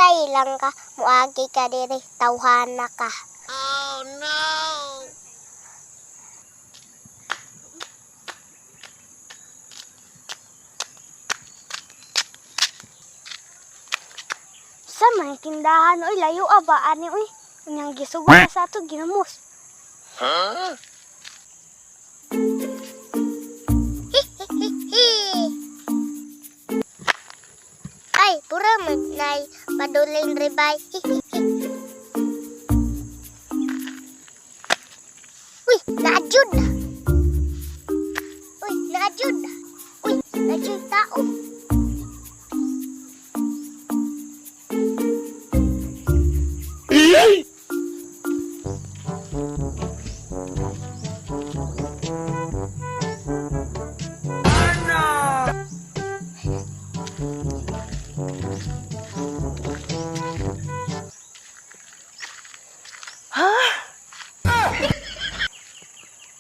Dugay lang ka, muagi ka diri, tawhana ka. Sa mga tindahan, oy, layo ba ani oy. Unyang gisugo na sa ato ginamos. Ay, pura magnay padulin ribay. Uy, naajud. Uy, naajud. Uy, naajud tao.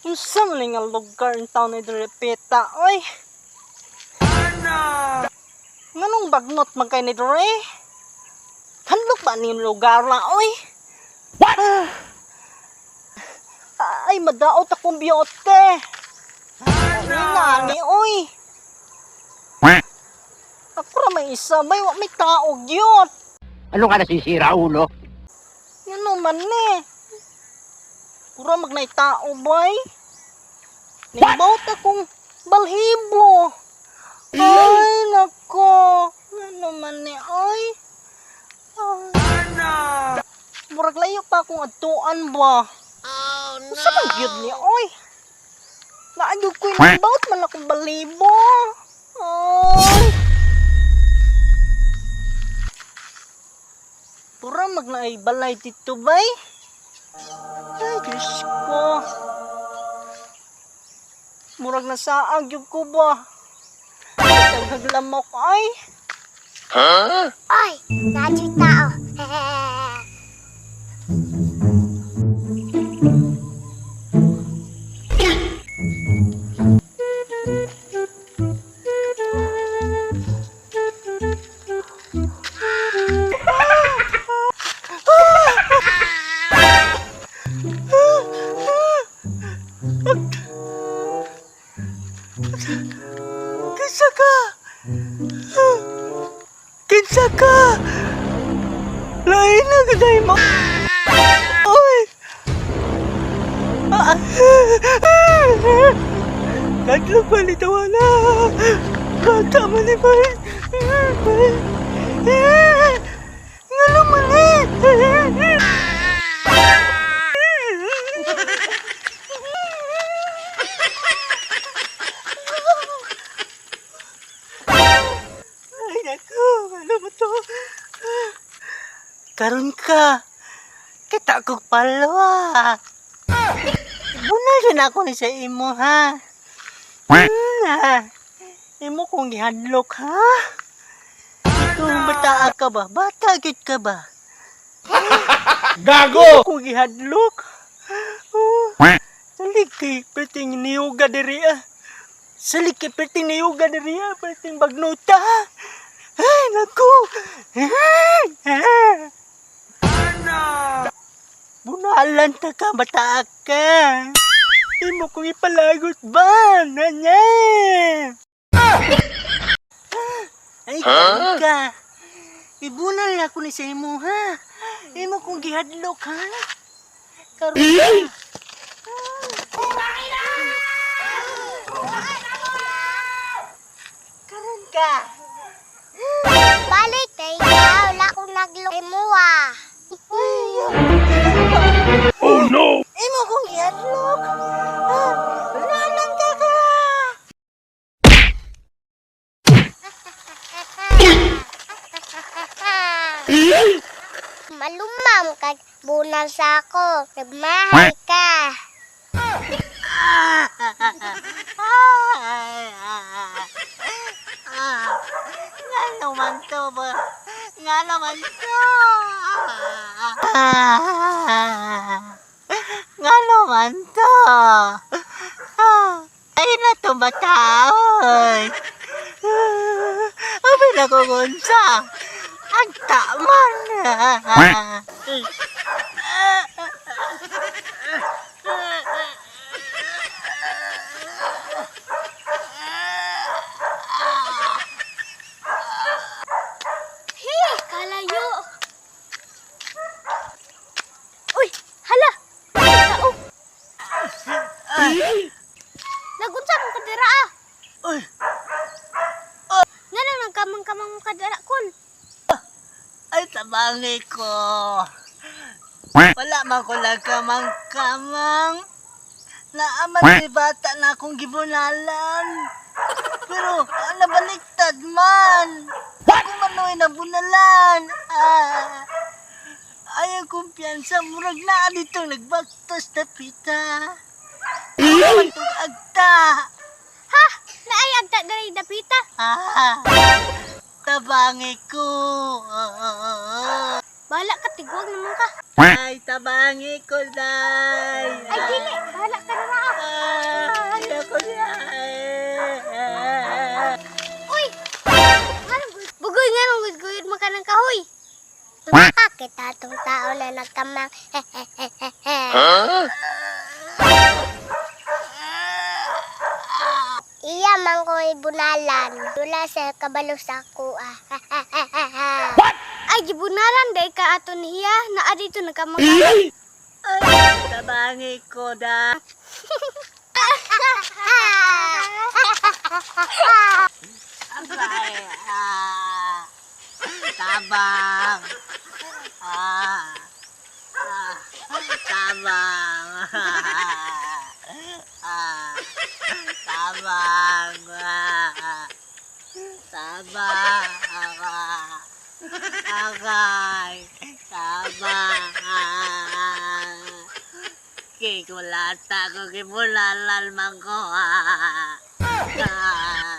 Unsa man nga lugar ang taon ni Drepeta, oy? Nganong bagnot man kay ni Dre? Handlok ba ni lugar na, oy? What? Ay, madaot akong biyote. Ay, nani, oy. Ako ra may isa, may wa may tao gyud. Ano ka nasisira, ulo? Ano man eh. Pura magnay tao, boy. Nibaw ta kong balhibo. Ay, nako. Ano man ni, ay. Ay. Murag layo pa akong adtuan ba. Oh, no. Sa man gyud ni, oy. Naayog ko yung nibawt man akong balhibo. Ay. Pura magnaay balay dito, bay. Ay, Diyos ko. Murag nasaag yung ko ba? Naglamok ay. Ay, naajud tao. Kinsa ka? Kinsa ka? Lain na gaday mo. Oy! Kadlok pa ni tawa na. Bata man ni Bay. Bay. Ngano man ni? Ay, naku, ano ba to? Karon ka. Kita kog palwa. Bunal yun ako ni sa imo, ha? Ha? Imo kong gihadlok, ha? Ikaw, bata ka ba? Bata gid ka ba? Gago! Imo kong gihadlok. Oh, salig kay perting niyuga diri, ah. Salig kay perting niyuga diri, ah. Perting bagnuta, ha? Ay, naku! Bunalan ta ka, bata ka. Imo kong ipalagot ba? Nanya! Ay, huh? Ka. Ibunal ako ni sa imo, ha? Imo kong gihadlok, ha? Karon ka. Karon ka. Balik kay ikaw, wala akong naglok mo ah. Oh no! Imo kong gihadlok. Ah, Bunalan ka ka. Malumam kag bunal sa ako. Nagmahay ka. Nga naman to ba? Nga naman to. Nga naman to. Ay na to bata. Oy. Abi na ko gunsa. Agta man. Hey, kalayo. Uy, hala. Tao. Nagunsa mong kadira ah. Uy, Nga nang nagkamang-kamang mong kadira kol. Ay, tabangi ko. Wala man ko lang kamang-kamang. Naaman si bata na akong gibunalan. Pero, nabaliktad man. Ako man no'y nabunalan. Ah, ayaw kumpiyansa, murag na dito nagbaktas na pita. Ako man agta. Ha? Naay agta diri dapita. Ah, tabangi ko. Bahala ka, tigwag naman ka. Ay, tabangi ko, day. Ay dili, bahala ka na ah. Ay, ako na. Uy! Nganong bugoy nga nang guyod man ka ng kahoy. Makakita tong tao na nagkamang. Iya man ko ibunalan. Wala sa kabalo sa ako ah. What? Ay gibunalan day ka ato niya naa dito nagkamang. Ay, tabangi ko, da. Agay, ah. Tabang. Ah. Ah. Tabang. Ah. Tabang. Ah. Tabang. Ah. Agay. Tabang. Kikulata ko, kibulalan man ko. Ah. Ah.